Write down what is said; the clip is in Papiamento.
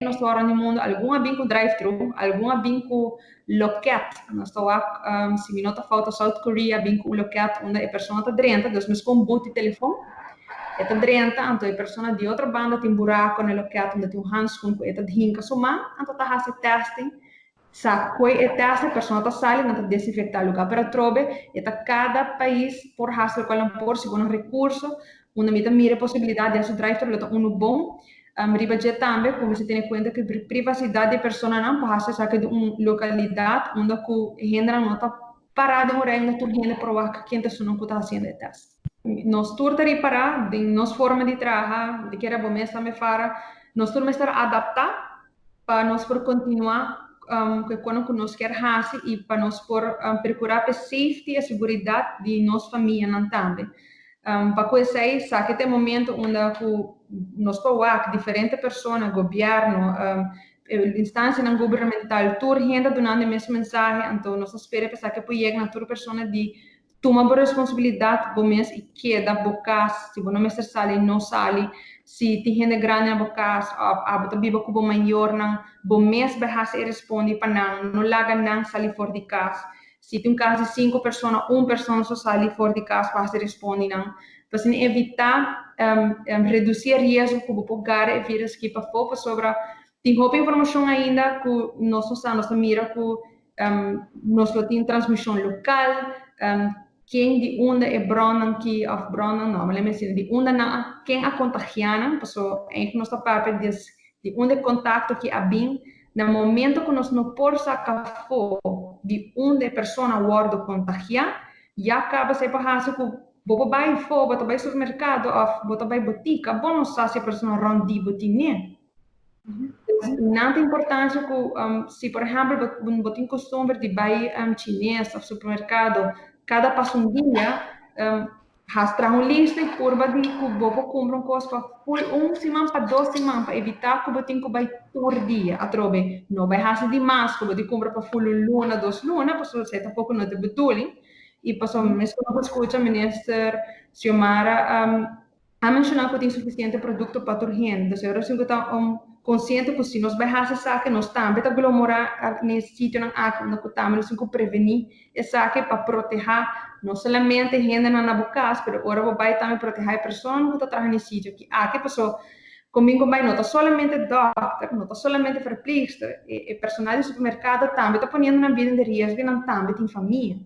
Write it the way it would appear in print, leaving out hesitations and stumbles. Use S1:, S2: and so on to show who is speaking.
S1: Nos ta rònt di mundu, algun a bin ku drive-thru, algun a bin ku loket. Nos ta wak, si mi no ta falta, South Korea bin ku un loket unda e persona ta drenta, dus meskos un but di telefòn. E ta drenta, anto e persona di otro banda tin buraku na e loket unda tin un handschoen ku e ta hinka su man, anto ta hasi testing. Sa ku e test, e persona ta sali, nan ta desinfektá lugá. Pero atrobe, e ta kada pais por hasi lokual nan por segun nan rekurso. Unda mi ta mira e posibilidat di hasi drive-thru lo ta unu bon. Riba dje tambe ku mester tene kuenta ku privasidat di e personanan pa hasi esaki den un lokalidat unda ku hendenan no ta pará den un rei unda tur hende por wak ken ta esunnan ku ta hasiendo e test. Nos tur ta ripará den nos forma di traha, di kere bo mes tambe fara, nos tur mester adaptá pa nos por kontinuá ku e konan ku nos kier hasi i pa nos por perkurá pa e safety, e seguridat di nos famianan tambe. Pa ku esei, sa ke ta e momento unda ku nos por wak diferente persona, gobièrnu, instansianan gubernamental, tur hende dunando e mes mensahe, anto nos ta spera pa esaki por yega na tur persona di tuma bo responsabilidat bo mes i keda bo kas. Si bo no mester sali, no sali. Si tin hende grandi na bo kas òf abo ta biba ku bo mayornan, bo mes bai hasi e respondi pa nan, no laga nan sali for di kas. Si tin un kas di sinku persona, un persona so sali for di kas pa hasi respondi nan. Pa asina evitá, redusí e riesgo ku bo por gara e virus aki pafó, pasobra tin hopi informashon ainda ku nos no sa. Nos ta mira ku nos lo tin transmishon lokal, ken di unda e bronnan ki, òf bronnan no, mi mester di unda nan a, ken a kontagiá nan, pasobra eigenlijk nos ta papia di unda e kontakto ki a bin. Na momento ku nos no por saka afó di unda e persona a wòrdu kontagiá, ya kaba esei por hasi ku bo por bai afó, bo ta bai supermerkado òf bo ta bai botika, bo no sa si e persona rònt di bo tin'é. Nan ta importansia ku si por ehèmpel bo tin kustumber di bai chines òf supermerkado kada pas un dia, has traha un lista i purba di ku bo por kumpra un kos pa ful un siman, pa 2 siman, pa evitá ku bo tin ku bai tur dia. Atrobe, no bai hasi di mas ku bo tin kumpra pa ful un luna, 2 luna, pasobra esei tampoko no ta bedoeling. I pasobra meskos bo skucha Minister Xiomara a menshoná ku tin sufisiente produkto pa tur hende. Dus ora ku ta konsiente ku si nos bai hasi esaki, nos tambe ta aglomorá na e sitionan aki unda ku tambe nos tin ku prevení esaki pa protehá no solamente hendenan na bo kas, pero ora bo bai tambe protehá e persona ku ta traha na e sitio aki, pasobra komingo bai no ta solamente dòkter, no ta solamente verpleegster, e personal di supermerkado tambe ta poniendo nan bida den riesgo i nan tambe tin famia.